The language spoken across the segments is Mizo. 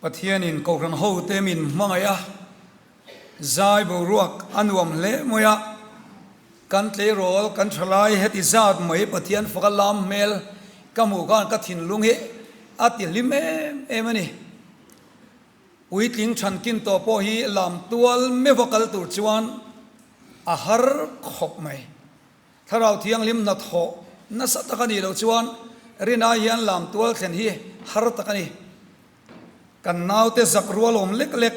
Pathianin Kohhran hote min hmangaih a, zai boruak a nuam hle mai a, kan tleirawl kan thalai heti zat mai Pathian faka lam hmel ka hmuh khan ka thinlung hi a ti hlim em em a ni. Puitling thankin tawh pawh hi lam tual meuha kal tur chuan a har khawp mai. Thlarau Thianghlim hnathawh nasa tak a nih loh chuan rinai hian lam tual thlen hi har tak a ni. Kan naute zak rual awm lek lek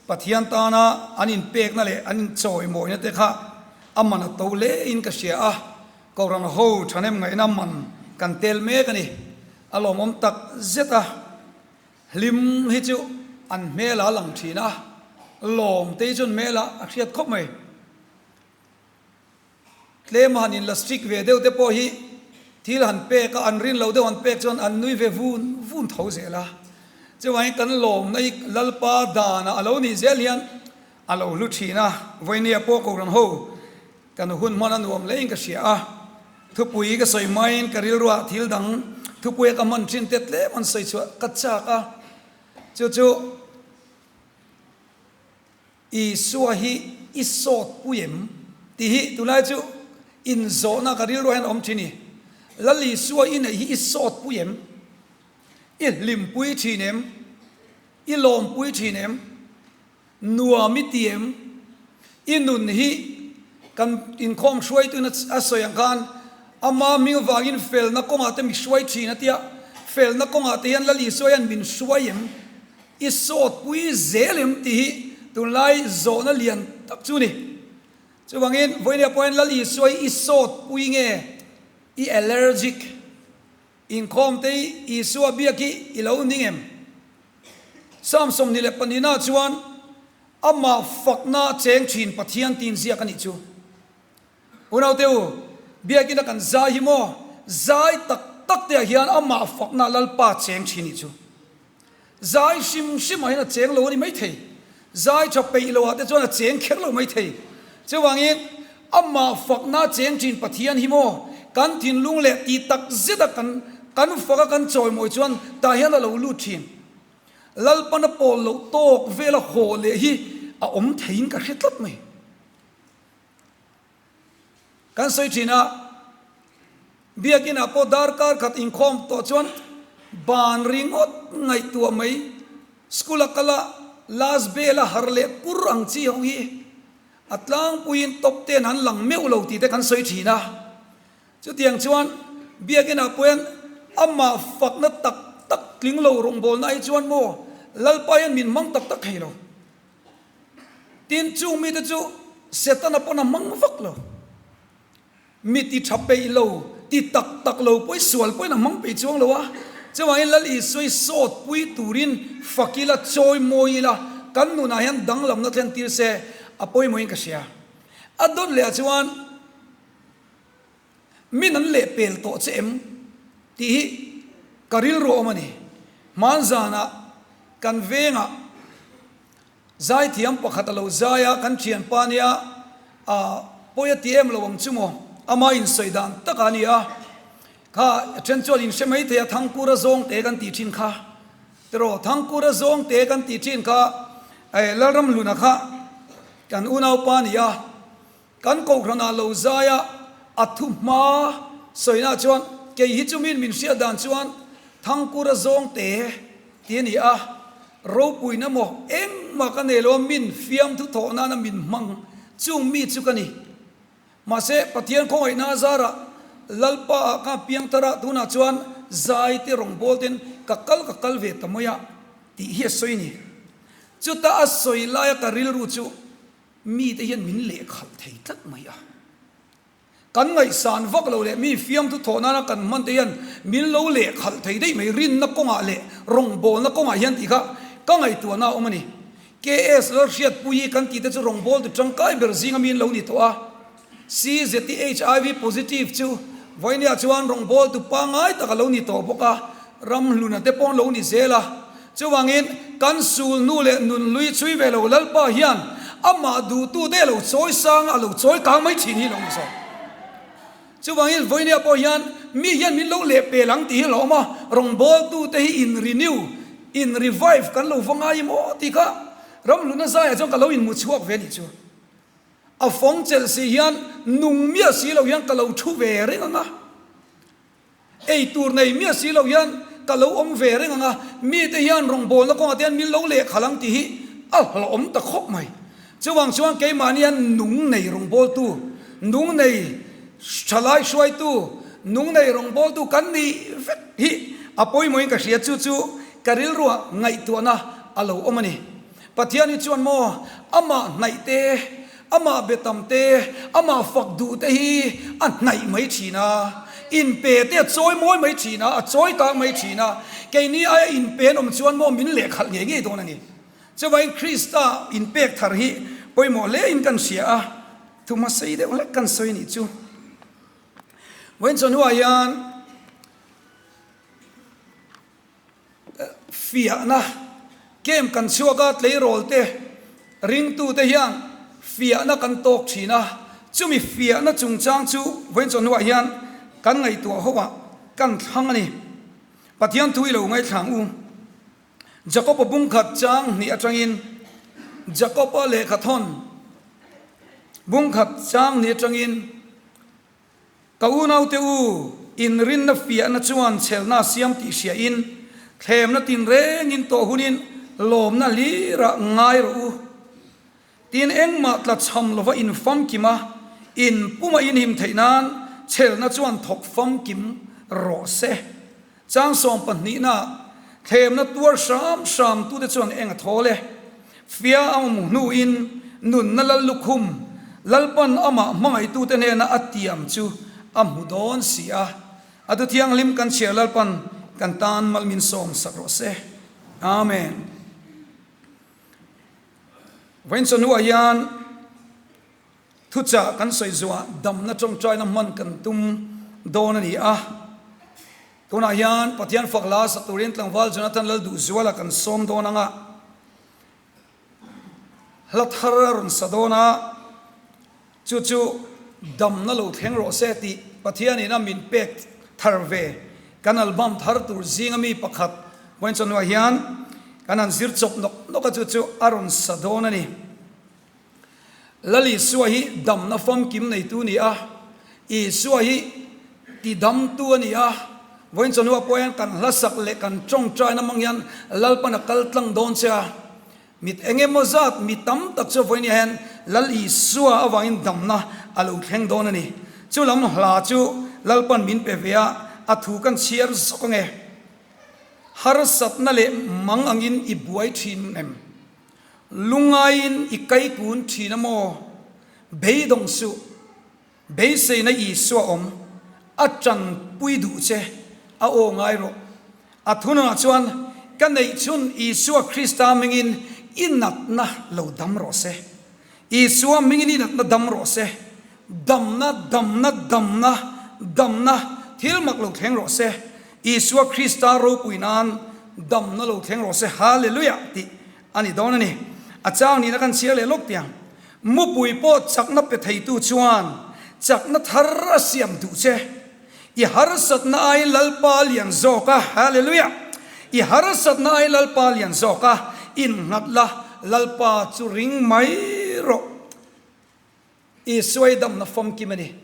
Pathian tana an inpekna leh an inchawimawina te kha a man a to hlein ka hria a, Kohhran ho thahnem ngaihna man kan tel mek a ni. A lawmawm tak zet a, hlim hi chu an hmelah a lang thin a, lawm te hi chu an hmelah a hriat khawp mai. Tlem han in la strict ve deuh te pawh hi thil han pek a, an rin lo deuh han pek chuan an nui ve vun vun tho zel a. Chuvangin kan lawmna hi Lalpa danah a lo nih zel hian a lo hlu thin a, Vawinia pawh Kohhran ho kan hun hman a nuam hlein ka hria a, thupui ka sawi hmain ka rilruah thil dang thupuia ka hman thin te tlem an sawi chhuah ka chak a, chu chu. Isua hi i sawt pui em? Tih hi tunlai chu inzawhna ka rilruah hian a awm thin i. Lal Isua i neih hi i sawt pui em? I hlimpui thin em? I lawmpui thin em? Nuam i ti em? I nun hi kan inkhawm hruaituin a sawi ang khan ama hming vangin felna kawngah te mi hruai thin a tia, felna kawngah te hian Lal Isua hian min hruai em? I sawt pui zel em tih hi tunlai zawhna lian tak chu ni. Chuvangin vawinia pawhin Lal Isua hi i sawt pui nge i allergic? Inkhawm te hi Isua biak hi i lo ning em? Psalm 22 chuan amah fakna cheng thin Pathian tin ziak a nih chu. Unaute u, biakina kan zai hi maw zai tak tak te ah hian amah fakna Lalpa cheng thin nih chu. Zai hrim hrim ah hian a cheng lo a ni maithei. Zai tha peih lo ah te chuan a cheng kher lo maithei. Chuvangin amah fakna cheng thin Pathian hi maw kan thinlung leh tih tak zet a kan kan fak a kan chawimawi chuan tah hian a lo lut thin. Lalpana pawl loh tawk vela haw leh hi a awm theiin ka hre tlat mai. Kan sawi thin a, Biakin ah pawh darkar khat inkhawm tawh chuan ban ringawt ngaihtuah mai, school a kal a, last bell a har leh kur ang chi ho hi a tlangpuiin top ten an lang meuh lo tih te kan sawi thin a. Chutiang chuan Biakin ah pawh hian amah fakna tak tak tling lo rawngbawlna hi chuan maw Lalpa hian min hmang tak tak thei lo. Tin, chung mite chu Setana pawn a hmang vak lo. Mi ti tha peih lo, ti tak tak lo pawhin sual pawhin a hmang peih chuang lo a. Chuvangin Lal Isua hi sawt pui turin fak ila, chawi mawi ila, kan nunah hian danglamna thlen tir se a pawimawhin ka hria. A dawt leh ah chuan Min an lehpel tawh che em? tih hi ka rilru awm a ni. Hmanzanah kan vengah zaithiam pakhat a lo zai a, kan thianpa nia a pawi a ti em lo ang chu maw? Ama insawi dan takah a ni a, kha a then chuan in hre mai thei a, Thangkura zawngte kan tih thin kha. Tiraw, Thangkura zawngte kan tih thin kha Lalramhluna kha kan unaupa a ni a. Kan kohhranah lo zaia a thu hma sawina chuan kei hi chumin min hriat dan chuan Thangkura zawngte ti a ni a, ropuina maw engmah ka nei lo a, min fiamthu thawh nana min hmang chung mi chu ka ni. Mahse Pathian khawngaihna a zarah Lalpa ah ka piang thar a, tunah chuan zai te rawngbâwl ten ka kal ka kal ve ta mai a tih hi a sawi a ni. Chuta a sawi laia ka rilru chu Mite hian min lehkhalh thei tlat mai a. Kan ngaihsan vak lo leh mi fiamthu thawh nana kan hman te hian min lo lehkhalh thei daih mai rinna kawngah leh rawngbawlna kawngah hian tih kha ka ngaihtuahna a awm a ni. KS Lalhriatpuii kan tih te chu rawngbawltu tangkai ber zinga mi an lo ni tawh a. CZT HIV positive chu vawinia chuan rawngbawltu pangngai tak a lo ni tawh bawk a, ramhluna te pawh an lo ni zel a. Chuvangin kan sul hnu leh nun lui chhui ve lo Lalpa hian amah duhtute a lo chawi sang a, a lo chawi kang mai thin hi lo ni zawk. Chuvangin vawinia pawh hian mi hian min lo lehpel ang tih hi a lo awm a, rawngbawltute hi in renew. in revive kan lo va ngai em aw tih kha Ramhluna zaiah chuan ka lo inhmu chhuak ve a nih chu. A fawng chelh si hian nung miah si lo hian ka lo thu ve reng ang a. Ei tur nei miah si lo hian ka lo awm ve reng ang a, mite hian rawngbawlna kawngah te hian min lo lehkhalh ang tih hi a hlauhawm ta khawp mai. Chuvang chuan keimahni hian nung nei rawngbawltu, nung nei thalai hruaitu, nung nei rawngbawltu kan nih vek hi a pawimawhin ka hria. Chu chu ka rilruah ngaihtuahna a lo awm a ni. Pathian hi chuan maw amah hnaih te, amah be tam te, amah fak duh te hi a hnaih mai thin a, inpe te a chawi mawi mai thin a, a chawi kang mai thin a, keini aia inpe an awm chuan maw min lehkhalh ngei ngei dawn a ni. Chuvangin Krista inpek thar hi pawimawh hle in kan hria a, thu hmasei deuh hlek kan sawi nih chu. Vawiin chawhnuah hian. Fiahna Camp kan chhuak a, tleirawl te, ringtu te hian fiahna kan tawk thin a, chumi fiahna chungchang chu vawiin chawhnuah hian kan ngaihtuah ho ah kan thlang a ni. Pathian thu i lo ngaithlang u. Jakob-a bungkhat chang hnih atangin Jakob-a lehkhathawn bungkhat chang hnih atangin, Ka unaute u, inrinna fiahna chuan chhelna a siam tih hriain, thlemna tinrengin tawh hunin lawmna hlirah ngai rawh u. Tin, engmah tlachham lova infamkim a, inpuma inhim theih nan chhelna chuan thawk famkim rawh se. Chang sawmpahnihna, Thlemna tuar hram hram tute chuan eng a thawl e? Fia a awm hnuin nunna lal lukhum, Lalpan amah hmangaihtute hnena a tiam chu a hmu dawn si a. A thu thianghlim kan chhiar Lalpan kan tan mal min sawm sak rawh se. Amen. Vawiin chawhnuah hian Thuchah kan sawi zuah damna tawngtaina hman kan tum dawn a ni a. Tunah hian Pathian fak hla sak turin tlangval Jonathan Lalduhzuala kan sawm dawn ang a, hla thar a rawn sa dawn a, chu chu damna lo thleng rawh se tih Pathianin a min pek thar ve kan album thar tur zinga mi pakhat vawiin chawhnuah hian kan han zir chawp nawk nawk a, chu chu a rawn sa dawn a ni. Lal Isua hi damna famkim neitu a ni a, Isua hi tidamtu a ni a. Vawiin chawhnuah pawh hian kan hlasak leh kan tawngtaina hmang hian Lalpan a kal tlang dawn che a. Mit eng emaw zat mi tam tak chu vawiin hian Lal Isua avangin damna a lo thleng dawn a ni. Chu lam hla chu Lalpan min pe ve a, a thu kan chhiar zawk ange. Harsatna leh mang angin i buai thin em? Lungaiin i kaikun thin a maw? Beidawng suh, beiseina Isua awm, a tanpui duh che, a aw ngai rawh. A thununah chuan, Ka neih chhun Isua Krista hmingin i natna lo dam rawh se. Isua hmingin i natna dam rawh se. Damna, damna, damna, damna, thil mak lo thleng rawh se. Isua Krista ropui nan damna lo thleng rawh se, Hallelujah tih a ni dawn a ni. A chang nihna kan chhiar leh lawk tiang. Mupui pawh chakna pe theitu chuan chakna thar a siam duh che. I harsatna aiin Lalpa lian zawk a, Hallelujah! I harsatna aiin Lalpa lian zawk a, innghat la, Lalpa chu ring mai rawh. Isua i damna famkim a ni.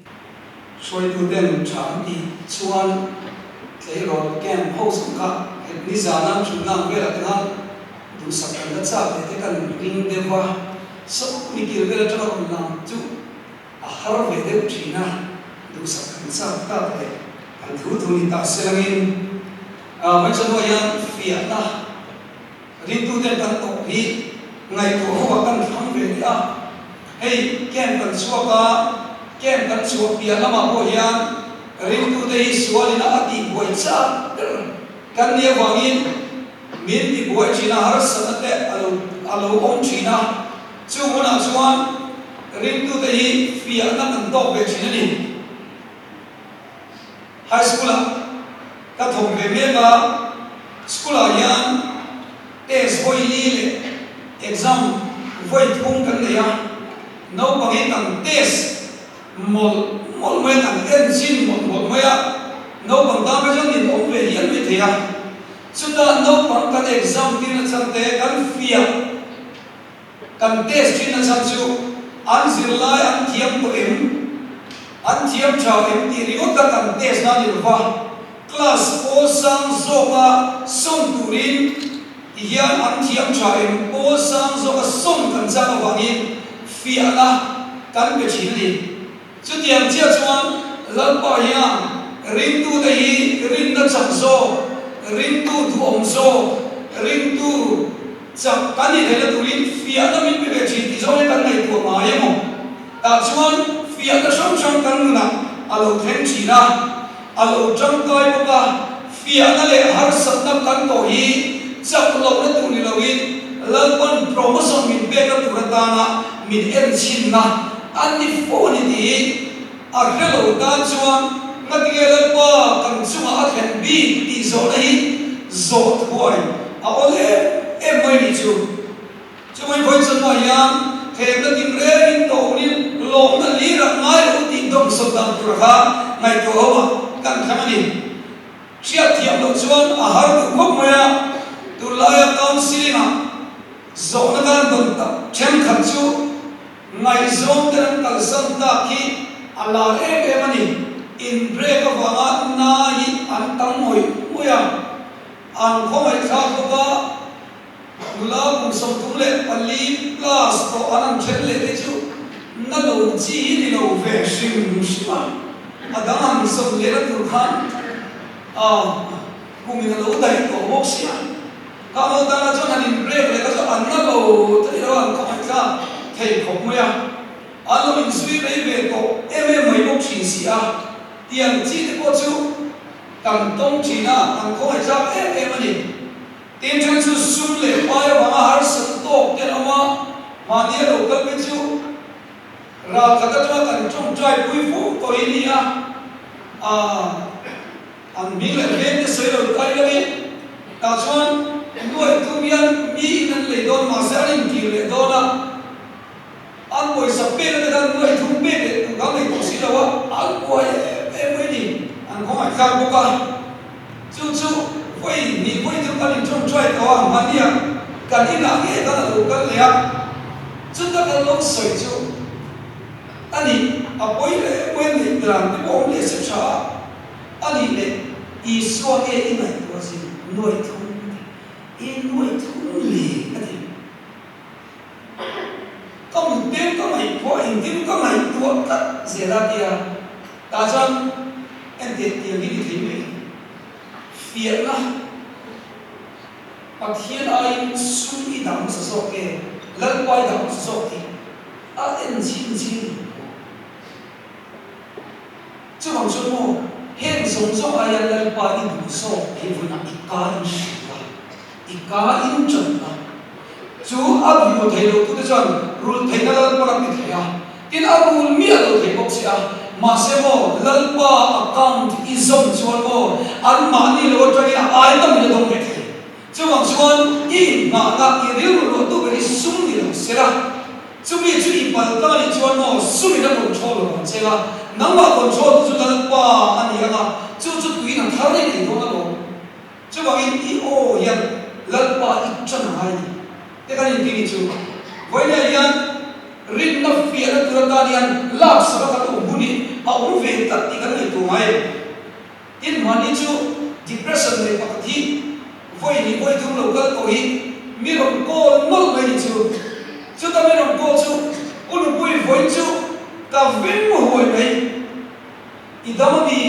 Hruaituten tha an tih chuan tleirawl camp ho zawng kha het nizana thutna ang velah te khan duhsak kan la chak leh te kan ring deuh va, sawmi kil vel atanga rawn lang chu a har ve deuh thin a, duhsak kan chak tak leh kan thu thu ni ta selangin Hmaichhanuah hian fiahna Ringtuten kan tawp hi ngaihtuah ho ah kan thlang ve ni a, hei camp kan chhuak a, camp kan chhuah piah lamah pawh hian ringtute hi sualin a tihbuai chak ber kan nih avangin min tibuai thin a, harsatna te a lo a lo awm thin a, chung hunah chuan ringtute hi fiahna kan tawk ve thin a ni. High School ah ka thawk ve mek a, school ah hian test vawi li leh exam vawi thum kan nei a, naupang hi kan test mawlh mawlh mai a, kan en chin mawlh mawlh mai a, naupang tan phei chuan nin awm ve hial mai thei a. Chutah naupang kan exam tir nachhan te kan fiah, kan test thin nachhan chu an zirlai an thiam tawh em, an thiam tha em tih ringawt kha kan test na a ni lova, class pawl sang zawka sawn turin ti hian an thiam tha em, pawl sang zawka sawn kan chak avangin fiahna kan pe thin a ni. Chutiang chiah chuan Lalpa hian ringtute hi rinna chak zawk, ringtu duhawm zawk, ringtu chak kan nih theihna turin fiahna min pe ve thin tih zawng hi kan ngaihtuah ngai emaw? Tah chuan fiahna hrang hrang kan nunah a lo thleng thin a, a lo tangkai bawk a, fiahna leh harsatna kan tawh hi chak lohna tur ni loin Lalpan promotion min pekna tur atana min enchhinna A ni fo a ni tih hi a hre lo tan chuan ngatinge Lalpa kan chungah a thlen bik tih zawhna hi zawh thuai a awl em em mai nih chu. Chumai vawi chawhnuah hian thlemna tin rengin tawnin lawmna lirah ngai lo tih dawmsawm dan tur kha ngaihtuah ho ah kan thlang a ni. Hriatthiam loh chuan a har duh khawp mai a, tunlaia counselling-ah zawhna kan dawn tak thenkhat chu ngaihzawng ten an kalsan tak hi a lar em em a ni. In break avanga na hi an tam ngawih ngawih a, an khawngaihthlak bawk a, Nula kum 34 plus tawh an han then leh te chu na lo chi hi ni lo ve hrim hrim a, a dang han zawm leh na tur khan a kum in a lo daih tawh bawk sia. Kha ho tana chuan han in break leh kha chu an na lo thei lo a, an khawngaihthlak thei khawp mai a, an lo inzui rei ve tawh em em mai bawk thin si a, tiang chi te pawh chu kan tawng thin a, an khawngaihthlak em em a ni. Tin, then chu sum leh pai avanga harsat tawk te an awm a, mahni a lo kal phei chu ral khat atanga kan tawngtai pui fo tawh hi ni a, aah an hming leh veng te sawi lo tai lo in, tah chuan nuaih tum hian miin an lei dawn mahse an inkir leh dawn a. An pawisa pek ate khan nuai thum pek leh tur kha ngaihtuah si lo a, an buai em em mai ni. An khawngaihthlak bawk a, chu chu vawi hnih vawi thum kan inṭawngṭai tawh a, mahnia kan inah ngei khan a lo kal leh a, chuta kan lo sawi chu a ni, a pawi leh pawi neih dan te pawh awm leh se ṭha a, a nih leh Isua nge i ngaihtuah zin nuai thum te, i nuai thum le a ti. Ka mutpeng ka ngaihtuah engtin ka ngaihtuah tlat zel a tia tah chuan enteh tiang hi ni thei mai fiahna Pathian aiin sum i dah hmasa zawk nge Lalpa i dah hmasa zawk tih a en chhin chhin Chuvang chuan maw heng zawng zawng aia Lalpa i duh zawk hi vawiinah i ka in hrilh a. I ka in ṭan a, chu a rul thei lo tute chuan rul theihna Lalpa kan ti thei a, tin a rul miah lo thei bawk si a, mahse maw Lalpa account i zawm chuan maw anmahni lo aṭangin a ai tamin a dawng ve thei. Chuvang chuan i inngahna i rilru luahtu ber hi sum ni lo sela, chumi chu i pal tlang a nih chuan maw sumin a control lo ang che a, nangmah control tu chu Lalpa a ni ang a, chu chu tuin a thar i nei dawn alawm. Chuvangin i aw hian Lalpa i ṭan a ngai a ni. Te kan inti ni chu. Vawiinah hian rinna fiahna tur atan hian laksak a kan awm hun hi a awm ve tlat tih kan ngaihtuah ngai em? Tin, mahni chu depression nei pakhat hi vawi hnih vawi thum lo kal tawh hi mi rawn call nawlh mai ni chu. Chuta mi rawn call chu U Nupui vawiin chu ka veng huai mai. I dam a mi?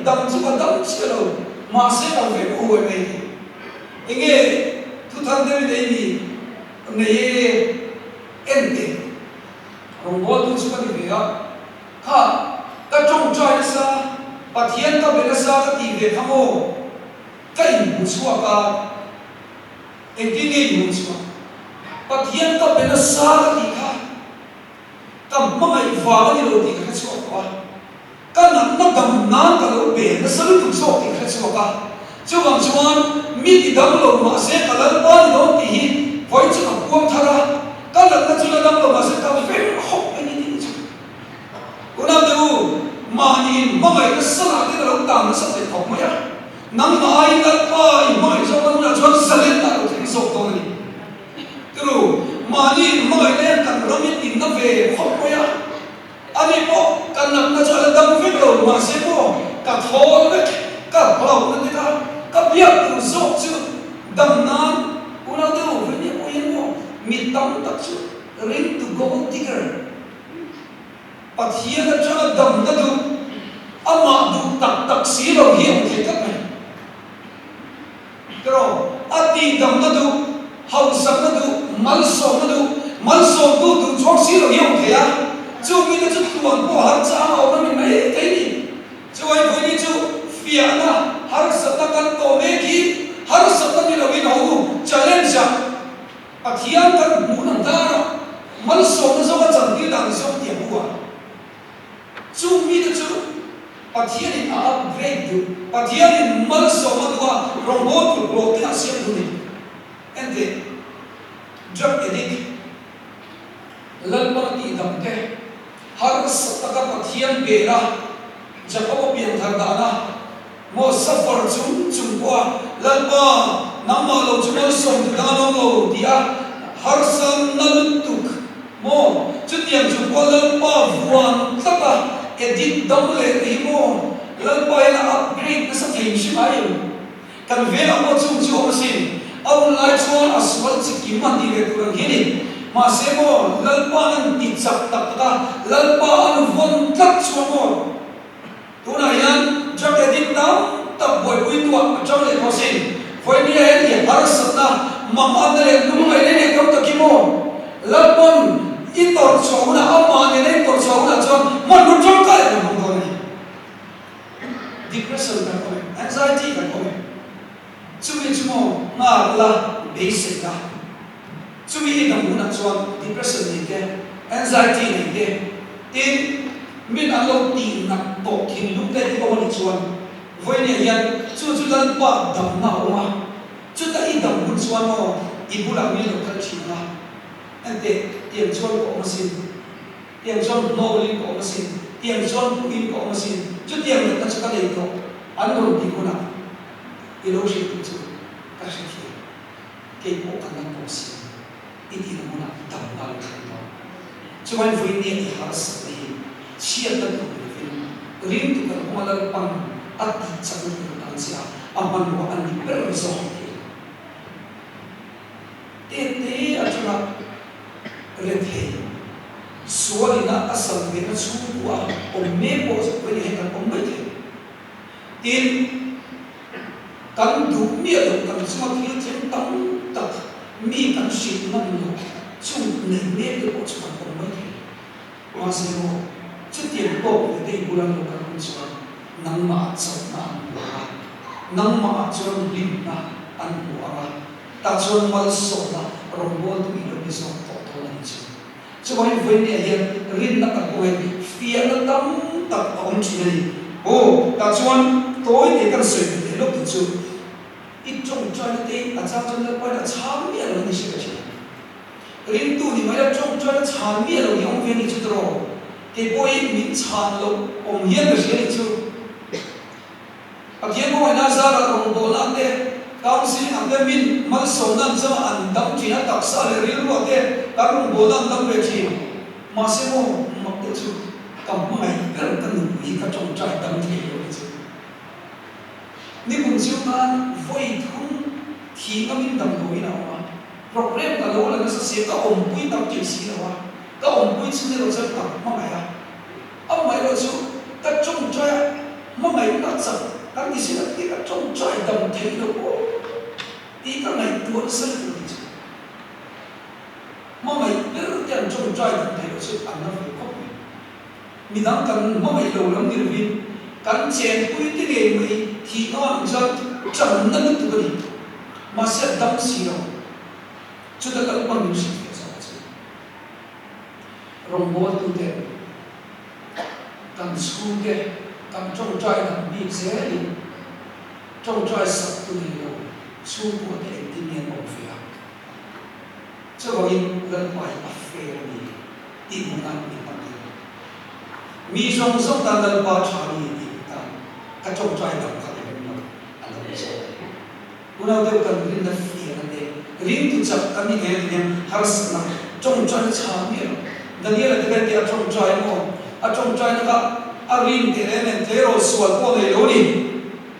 Dam chu ka dam chiah lo, mahse ka vek huai mai ni. Enge thu thar deuh i nei ni? Nei e, en teh. Rawngbawltu chu ka ni ve a, kha ka tawngtai nasa, Pathian ka be nasa ka tih ve kha maw? Ka inhmu chhuak a, engtin nge inhmu chhuak? Pathian ka be nasa ka tih kha. Ka hmangaih vang a ni lo tih ka hre chhuak tawh a, ka natna dam nan ka lo pe nasa lutuk zawk tih ka hre chhuak a, chuvang chuan mi ti dam lo mahse ka Lalpa ni dawn tih hi vawiin chu ka puang thar a, ka natna chu la dam lo mahse ka veng hawk mai ni tih chu. Unau te u, mahni in hmangaih nasa lah te ka lo tan nasa thei khawp mai a, nangmah aiin Lalpa in hmangaih zawk a hunah. hmangaihna hian kan ram hi tinna ve khawp mai a. Ani pawh ka natna chu a la dam vek lo, mahse maw ka thawl vek, ka hlauhna te kha ka biak tur zawk chu dam nan unau deuh ve nia pawh hian maw mi tam tak chu ring to gold digger, Pathian atanga damna duh, amah duh tak tak si lo hi a awm thei tlat mai. Tiraw? A tihdamna duh, hausakna duh, malsawmna duh, malsawmtu duh chhuak si lo hi a awm thei a. Chu mite chu tluan pawh har chang a awm a ni mai thei ni. Chuai vawiin chu fiahna, harsatna kan tawh mek hi harsatna ni loin ho u, challenge ah Pathian kan hmuhna darah malsawmna zawka chantir dan ni zawk tih a hmu a. Chung mite chu Pathianin a upgrade duh, Pathianin malsawm a duh a, rawngbâwl tur hlawhtling a siam duh a ni. Enteh, drug addict, Lalpana tihdam te, harsa taka Pathian bela Jakob-a pianthar dana maw suffer chung chung pawha Lalpa nangmah lo chu malsawm duh dang an awm lo tih a harsa na lutuk Maw? Chutiang chu pawh Lalpa vuan tlat a, edit dam leh te hi maw? Lalpa hian a upgrade nasa thei hrim ai em? Kan vengah pawh chung chu awm asin. A hun lai chuan a sual chi kim han tih leh tur ang hi a ni. Mahse maw, Lalpa'n an ti chak tak tak a, Lalpa an vawn tlat chuan maw? Tunah hian drug addict tam tak buaipuituah a tang leh tawh asin. Vawinia hian i harsatna, manganna leh lungngaihna leh tam tak hi maw Lalpawn i tawrh chhuah hunah, amah nena i tawrh chhuah hunah chuan hmanraw tangkai a kan hmang dawn a ni. Depression kan awm em? Anxiety kan awm em? Chumi chu maw nghak la beisei la. Chumi i dam hunah chuan depression nei te, anxiety nei te, tin min an lo tih nat tawh thinlung te i awm a nih chuan vawinia hian chu chu Lalpa damna a awm a, chuta i dam hun chuan maw i bulah min lo kal thin ang a, enteh tiang chuan ka awm asin, tiang chuan hnawlin ka awm asin, tiang chuan puhin ka awm asin, chutiang natna chu ka nei tawh an rawn tih hunah i lo hrilh tur chu ka hrethiam. Kei pawh ka la tawh si i tihna hmunah damna lo thleng dawn. Chuan vawinia i harsatna hi chhiatna tur ni lovin ringtu kan hma Lalpan a tih chakna tur tan che a, a hmanrua a ni ber zawk ang thei. Tete atanga rethei sualina a sal vehna chhungkua awm mek pawh vawinia hian kan awm mai thei. Tin, kan duh miah loh kan chunga thil thleng tam tak mi kan hrilh ngam loh chung nei mek te pawh chu kan awm mai thei. Mahse maw, chutiang tawk ve te i bula lo kal hun chuan nangmah ah chauhna an hmu ang a, nangmah ah chuan hlimna an hmu ang a, tah chuan malsawmna rawngbawltu i lo ni zawk tawh dawn a ni chu. Chuvangin vawinia hian rinna tak pawh hian fiahna tam tak a awm thin a ni. Aw, tah chuan tawi te kan sawi ve leh lawk tih chu i tawngtaina te a chang chuan Lalpain a chhang miah lo a ni hre ka thin. Ringtu ni mai la tawngtaina chhan miah lo hi awm ve a ni chu tiraw? Kei pawhin min chhan loh awm hian ka hria a ni chu. Pathian khawngaihna zarah rawngbawlna te, counselling ang te min malsawmna an changa an dam thin a, taksa leh rilruah te kan rawngbawlna an dam ve thin. Mahse maw mak te chu ka hmangaih ber ka nupui hi ka tawngtai dam thei lo hi chu. Nikum chu khan vawi thum thih ngamin damdawiin a awm a, programme ka lo la nasa sia ka awmpui tam thei si lo a, ka awmpui chhun erawh chuan ka hmangaih a. Amaherawh chu ka tawngtai a, hmangaihna chak kan ti sin a tih ka tawngtai dam theih loh aw tih ka ngaihtuah nasa lutuk a ni chu. Hmangaih ber te an tawngtai dam theih loh chu an la ve khawp mai. Midang kan hmangaih lo lam ni lovin kan chenpui te ngei mai thih nghal ang chuan tanna lutuk a ni. Mahse a dam si lo. Chuta kan hman min hrilhfiah zawk chu. Rawngbawltute, kan chhungte kan tawngtai dan bik zelin tawngtai sak tu nei lo chhungkuate engtin nge an awm ve a? Chuvangin Lalpa hi a fair a ni tih hmuh nan min hman tir a. Mi zawng zawng tan Lalpa tha a ni tih hmuh tan ka tawngtai dan kha i rem lo a lo ni zawk a ni. Unau deuh kan rinna fiahna te, ringtu chak kan ni thei a ti hian harsatna. Ṭawngṭai chhang miah lo. Daniel-a te kha tia ṭawngṭai maw? A ṭawngṭaina kha a rin teh reng nen tleirawl sual pawh nei lo ni.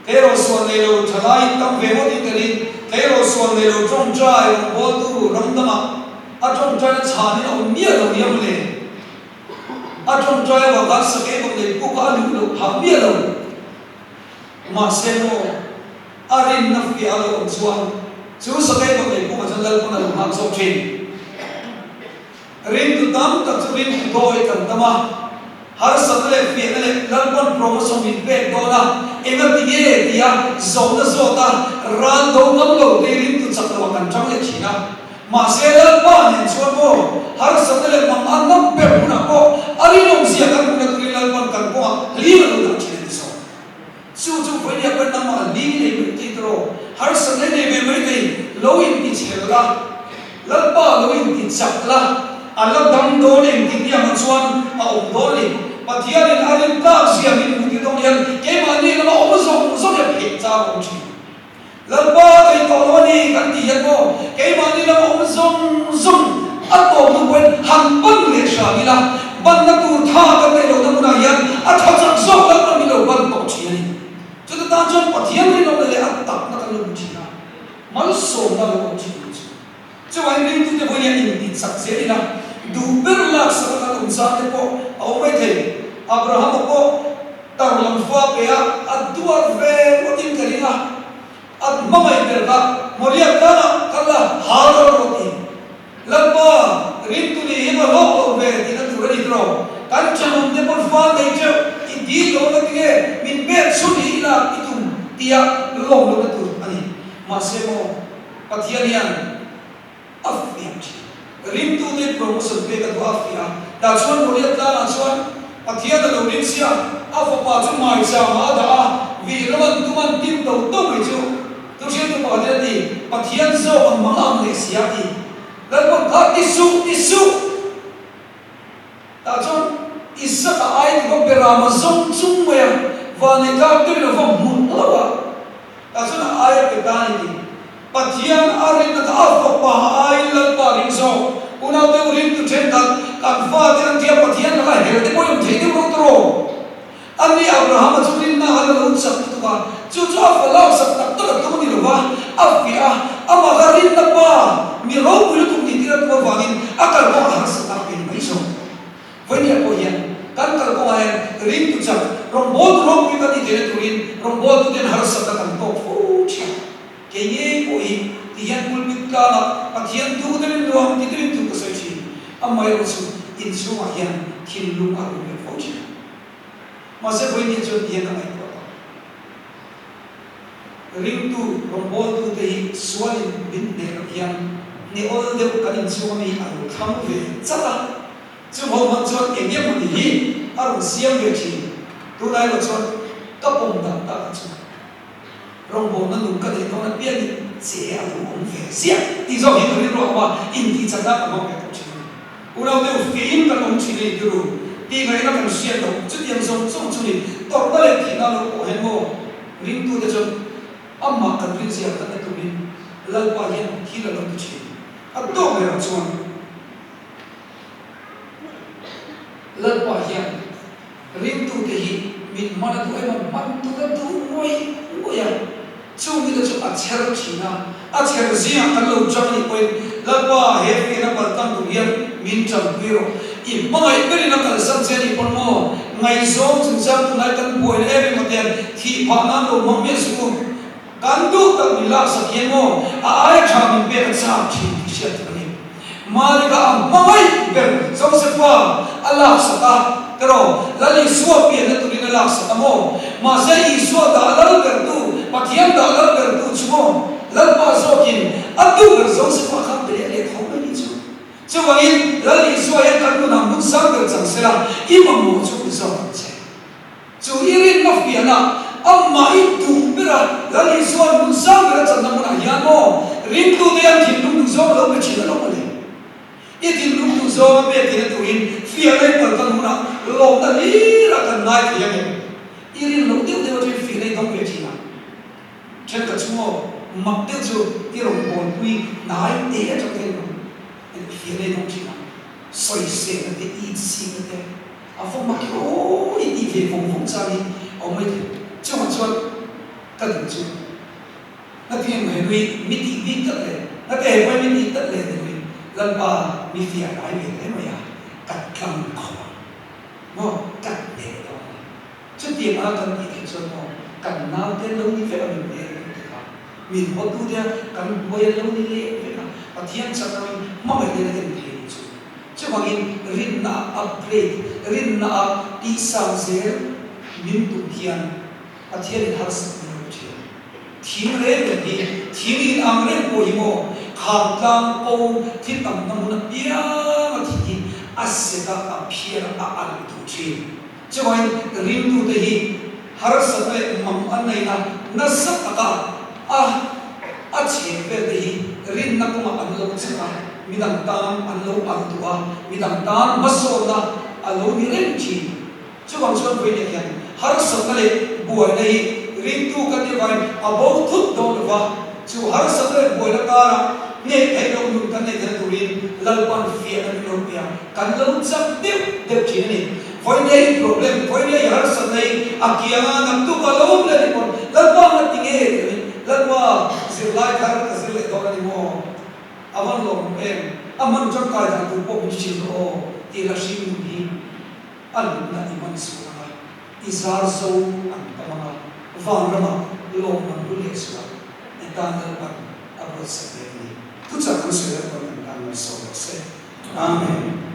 Tleirawl sual nei lo ṭhalaiin tam ve ngawt in ka ring. Tleirawl sual nei lo ṭawngṭai rawngbawltu ram dangah a ṭawngṭaina chhanin a awm miah lo nia mawle. A ṭawngṭai avang khan sakei bawk nei puk a luh loh phah miah lo. Mahse maw, a rinna fiah a lo awm chuan chu sakei bawk nei pukah chuan Lalpawn a lo nghak zawk ṭhin. Rintu tam tak chu rintu dawi kan tam a, harsatna leh fiahna leh Lalpawn promotion min pek dawn a, engati nge tia zawhna zawt a ral do ngam lo te rintu chak lo ah kan tang leh thin a. Mahse Lalpa nen chuan maw harsatna leh mang an ngam ber hunah pawh a rinawmzia kan hmuhna turin Lalpawn kan kawngah hlim a lo dah thin a ti zawk. Chu chu vawinia pawn nangmah ling nei mai thei tawh, harsatna nei ve mai thei, lo inti chhel la, Lalpa lo inti chak la, a la dam dawn engtin nge ang chuan a awm dawn a ni. Pathianin a rin tlak zia min hmuh tir dawn hian keimahni lama awm zawng zawng hian phet chang a awm thin. Lalpa thei tawh lo a ni kan tih hian maw keimahni lama awm zawng zawng a tawp hnu pawhin han ban leh hram ila, banna tur tha kan neih lohna hmunah hian a tha chak zawk Lalpa min lo ban tawh thin a ni. Chuta tan chuan Pathian rinawmna leh a takna kan lo hmu thin a, malsawmna lo awm thin chu. Chuvangin ringtute pawhin hian intih chak zel ila, duh ber laksak a kan awm zan te pawh a awm mai thei. Abrahama pawh tar lam fa pe a, a duat ve ngawtin ka ring a, a hmangaih ber kha Moriah tlangah kal la, hal ral rawh ti. Lalpa, ringtu nih hi va hlawk lo ve tihna tur a ni tawh. Kan thenawm te pawn fa nei teuh i dil lo na tinge min pek chhun hi i lak i tum tia lawm lohna tur a ni. Mahse maw. Pathian hian a fiah thin. Ringtute promotion pek a duh a fiah a. Tah chuan Moriah tlangah chuan Pathian a lo ring sia, a fapa chu maichangah a dah a, vih ram an tum an tin to to mai chu tu hriattu pakhat hian a ti, Pathian zawk ang mang ang leh si a ti. Lalpawn kha ti suh, ti suh! Tah chuan Isaka ai tuk a Berama zawng chung mai a, vanneih tlak deuhin a va hmuh hlauh a. Tah chuan a ai a pe ta a ni tih Pathian a rinna kha a fapa aiin Lalpa ring zawk. Unau deuh ringtu thenkhat kan fate an tia Pathian laka hel te pawh i awm thei deuh lo tawh. Ani Abrahama chu rinna a la lo chak lutuk a, chu chu a fa laksak tak tak a tum a ni lo va, a fiah a, amah kha rinna pa mi ropui lutuk nih tir a tum avangin a kalkawng a harsat tak ve ni mai zawk. Vawinia pawh hian kan kalkawngah hian ringtu chak rawngbawltu ropui kan nih theihna turin rawngbawltuten harsatna kan tawk fo thin. Kei ngei pawh hi ti hian pulpit tlangah Pathian thu deuhin nuam ti deuhin thu ka sawi thin. Amaherawhchu inchhungah hian thinlung a rum leh fo thin. Mahse vawinia chuan ti hian ka ngaihtuah tawh. Ringtu rawngbawltute hi sualin min hneh loh hian hne awl deuh kan inchhung ami a lo thlang ve chat a. Chung ho hmang chuan eng nge mawni hi a rawn siam ve thin. Tunah erawh chuan ka pawm dan tak ah chuan rawngbawlna nung ka neih dawn apiangin che a lo awm ve ziah tih zawk hi ka rilru a awm a, intihchak nan ka hmang ve tawh thin a ni. Unau deuh fiin kan awm thin a ni turu tih ngaihna kan hriat loh chutiang zawng zawng chu ni tawrhna leh thihna lo pawh hian maw ringtute chuan amah kan rinzia kan la tumin Lalpa hian thil a lo ti thin. A tawk berah chuan. Lalpa hian ringtute hi min hman a duh em a, hman tur a duh ngawih ngawih a, chung mite chu a chher thin a, a chher zingah kan lo chang a nih pawhin Lalpa he fiahna paltlang tur hian min tanpui rawh, i hmangaih berin a kalsan che a nih pawn maw, ngaihzawng chungchang tunlai kan buaina em em atean thih phah nan lo hmang miah suh u, Kan duh tak min laksak hian maw a aia tha min pek a chak thin tih hriat tur a ni. Malika a hmangaih ber Josefa a laksak a, tiraw Lal Isua pianna turin a laksak a maw? Mahse Isua dah lal bertu, Pathian dah lal bertu chu maw Lalpa zawkin a duh ber Josefa kha pe leh leh tho mai ni chu. Chuvangin Lal Isua hian kan nunah hmun sang ber chang sela i mamawh chu i zawk ang che. Chu i rinna fiahna amah i duh ber a, Lal Isua'n hmun sang ber a channa hmunah hian maw ringtute hian thinlung duhzawng a lo pe thin alawm mawle. I thinlung duhzawng a pek theihna turin fiahna i paltlang hunah lawmna hlir ah kan ngai thei ang em? I rin loh deuh deuh atangin fiahna i dawng ve thin a. Thenkhat chu maw mak deuh chu i rawn bawnpui hnai te atang hian rawn fiah. Fiahna in awm thin ang. Sawiselna te, itsikna te, a va mak i aw i tih ve vawng vawng chang hi a awm mai thei. Chuvang chuan ka duh chu Ngatinge maw he nui mi tih bik tlat le? Ngate he pawi mi tih tlat le ti lovin Lalpa mi fiah ngai ve hle mai a, ka tlang khawp ang maw, ka hneh dawn a ni. Chutiang a kan tih theih chuan maw kan naute an lo ni vek a min hmel kan ti kha, min hawtute a kan hnuai an lo ni leh vek a, Pathian chak loin hmangaih nen a en thei ni chu. Chuvangin rinna a upgrade, rinna a tihsang zel min tum hian Pathianin harsat min lo ṭhian. Thing reng reng hi thing in ang reng pawh hi maw kham tlang ko thil tamna hmun apiang a thing hi a set a, a phiar a, a alh duh ṭhin. Chuvangin ringtute hi harsatna leh mang an neihna nasa taka a a chheh velte hi rinna kawngah an lo chak a, midang tan an lo alh duh a, midang tan hmasawnna a lo ni reng ṭhin. Chuvang chuan vawiin hian harsatna leh buaina hi ringtu kan nih avangin a bo thut dawn lo va, chu harsatna leh buaina karah hneh theih loh nun kan neih theihna turin Lalpan fiahna min lo pe a, kan lo chak deuh deuh thin a ni. Vawiin hi problem, vawiin hi harsatna hi a kiang a, naktuk a lo awm leh a nih pawn Lalpa nga ti nge ti lovin Lalpa zirlai thar ka zir leh dawn a ni maw? A van lawmawm em? A hman tangkai dan tur pawh min hrilh rawh aw tih la hring nun hi. A nunna i man sual ang a, i zar zo an tam ang a, vanramah lawmman hlu leh sual i tan Lalpan a buatsak mek a ni. Thuchah kan sawi Lalpan kan tan malsawm rawh se. Amen.